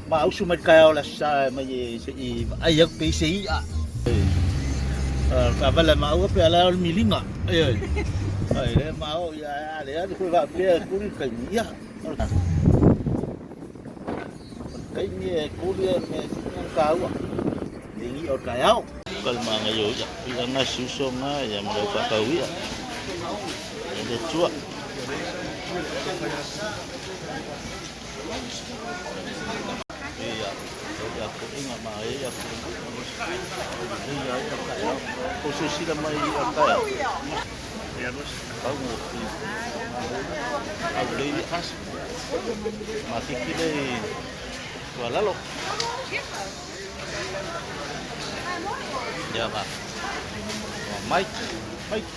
Ma usu mai kai o la sa mai e se i ai aku pe se i a. Ka vala ma au pe ala o le milinga. E ai le ma o ia a le a ko va pe kuri kai ia. Kai ni e kuri e me ka ua. Le ngi o kai au. Kal ma nga yo ia. Ia nga suso nga ia mo pa kau ia. Le tua. Ia, ia ko inga ma ia ko ia ia ka ia. Ko se sila mai ia ka ia. Ia no kau mo ki. Au le ia has. Ma ki ki le tua lalo. Ia ma. Mike, Mike.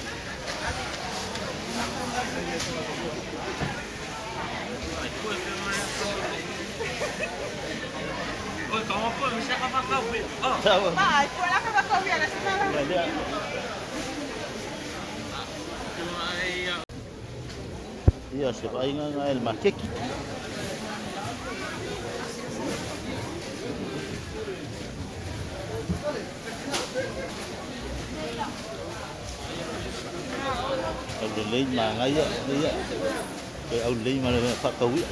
Ia se vaaiga nga e le makeki. Au lelei magaia ia. Pe au lelei ma le faatauia.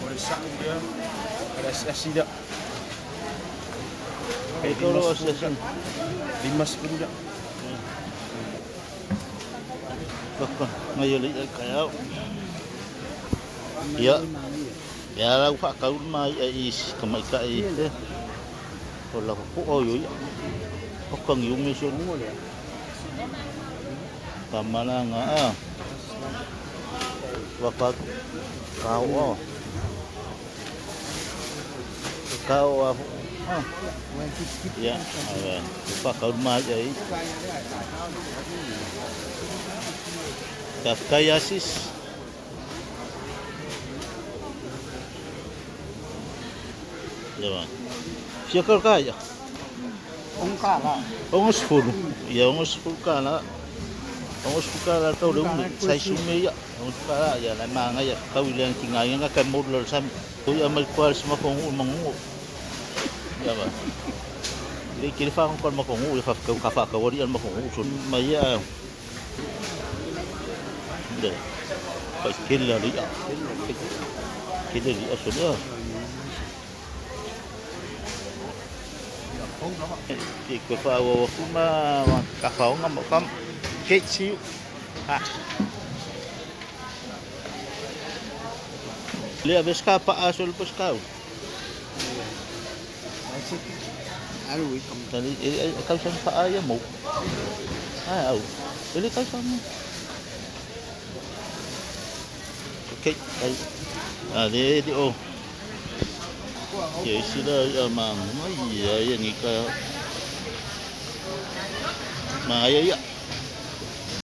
O le sa'u lea, o le asiasi lea. E tolo asiasi. 50 lea. Kaka ngai o le ia kai au. Ia. Ia lau whaakau mai e i kamaikai e. O la ko o yo ia. O kangi ume so Pamalanga a. Waka kau o. Kau a. Ia, whakau mai e. Ka kai asis. Ia ba. Fia kau kai. 60. Ia 60 ka la. 60 ka la tau le umi. Sai sume ia. 60 ka la ia la manga ia kau ile ki ngai nga kai mo lo sam. Ko ia mai kwa sma ko ngu mangu. Ia ba. Le ki le fa ko ma ko ngu fa ka ka fa ka wari al ma ko ngu so mai ia. Le. Fa killa li ia. Killa li ia so le. Ki ko fa wa kuma ka fa nga mo kam ke chi ha. Le aves ka pa aso le pescau. Tani e kau san pa ia mo. Ah au. Ele kau san. Okay, ai. Ah le di o. Ye sila ia ma mai ia ia ni ka. Ma ia ia.